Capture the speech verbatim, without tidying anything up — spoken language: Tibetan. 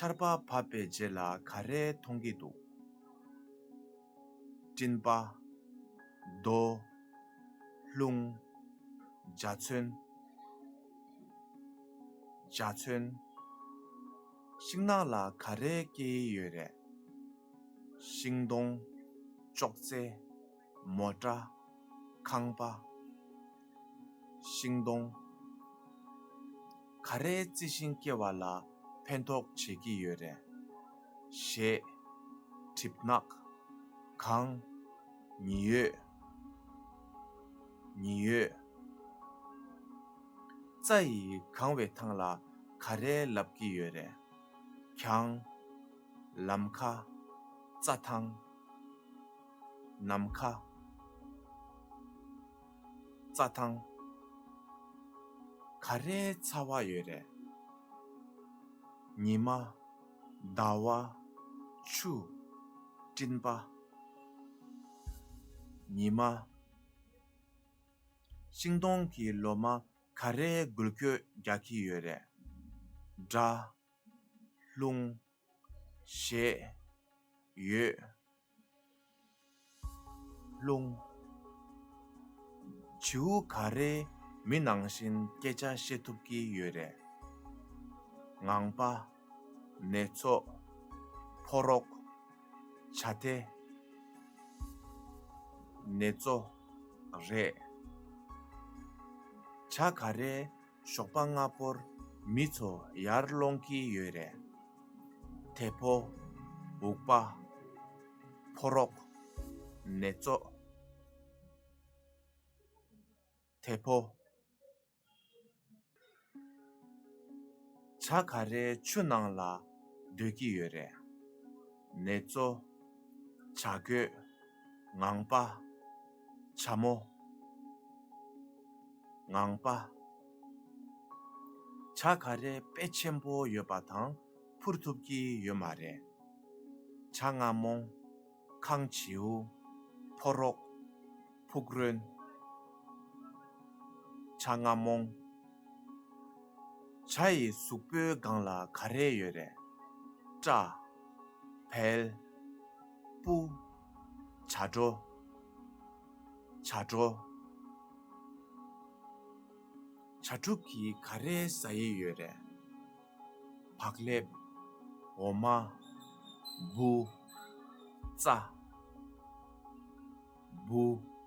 ཆར་པ་བབས་པའི་རྗེས་ལ་ག་རེ་མཐོང་གི་འདུག་སྤྲིན་པ། རྡོ། རླུང་། འཇའ་ཚོན། འཇའ་ཚོན། ཤིང་ནགས་ལ་ག་རེ་སྐྱེ་ཡི་ཡོད་རེད། ཤིང་སྡོང་། ཅོག་ཙེ། མོ་ཊ། ཁང་པ། ཤིང་སྡོང་། ག་རེ་རྩི་ཤིང་སྐྱེ་བ་ལ་ཕན་ཐོགས་བྱེད་ཀྱི་ཡོད་རེད། གཞས། གྲིབ་ནག་གངས། ཉི་འོད། ཉི་འོད། རྩྭ་ཡིས་གང་བའི་ཐང་ལ་ག་རེ་ལབ་ཀྱི་ཡོད་རེད། གྱང་། ལམ་ཁ། རྩྭ་ཐང་། ནམ་མཁའ། རྩྭ་ཐང་། ག་རེ་ཚ་བ་ཡོད་རེད། ཉི་མ། ཟླ་བ། ཆུ། སྤྲིན་པ། ཉི་མ། ཤིང་སྡོང་གི་ལོ་མ་ག་རེ་འགུལ་སྐྱོད་རྒྱག་གི་ཡོད་རེད། སྒྲ། རླུང་། གཞས། འོད། རླུང་། བྱིའུ་ག་རེ་མི་ནང་བཞིན་སྐད་ཆ་བཤད་ཐུབ་ཀྱི་ཡོད་རེད། ངང་པ། ནེ་ཙོ། ཕོ་རོག་བྱ་དེ། ནེ་ཙོ། རེད། བྱ་ག་རེ་ཞོགས་པ་སྔ་པོར་མི་ཚོ་ཡར་སློང་གི་ཡོད་རེད། དེ་ཕོ། འུག་པ། ཕོ་རོག་ནེ་ཙོ། དེ་ཕོ། བྱ་ག་རེ་ཆུ་ནང་ལ་སྡོད་ཀྱི་ཡོད་རེད། ནེ་ཙོ། བྱ་རྒོད། ངང་པ། བྱ་མོ། ངང་པ། བྱ་ག་རེ་དཔེ་ཆེན་པོ་ཡོད་པ་དང་འཕུར་ཐུབ་ཀྱི་ཡོད་མ་རེད། བྱ་རྔ་མོང་། ཁང་བྱིའུ། ཕོ་རོག་ཕུག་རོན། བྱ་རྔ་མོང་། བྱ་ཡི་གཟུགས་པོའི་སྒང་ལ་ག་རེ་ཡོད་རེད། སྐྲ། བལ། སྤུ། བྱ་སྒྲོ། བྱ་སྒྲོ། བྱ་ཕྲུག་གིས་ག་རེ་ཟ་ཡི་ཡོད་རེད། བག་ལེབ། འོ་མ། འབུ། རྩྭ། འབུ།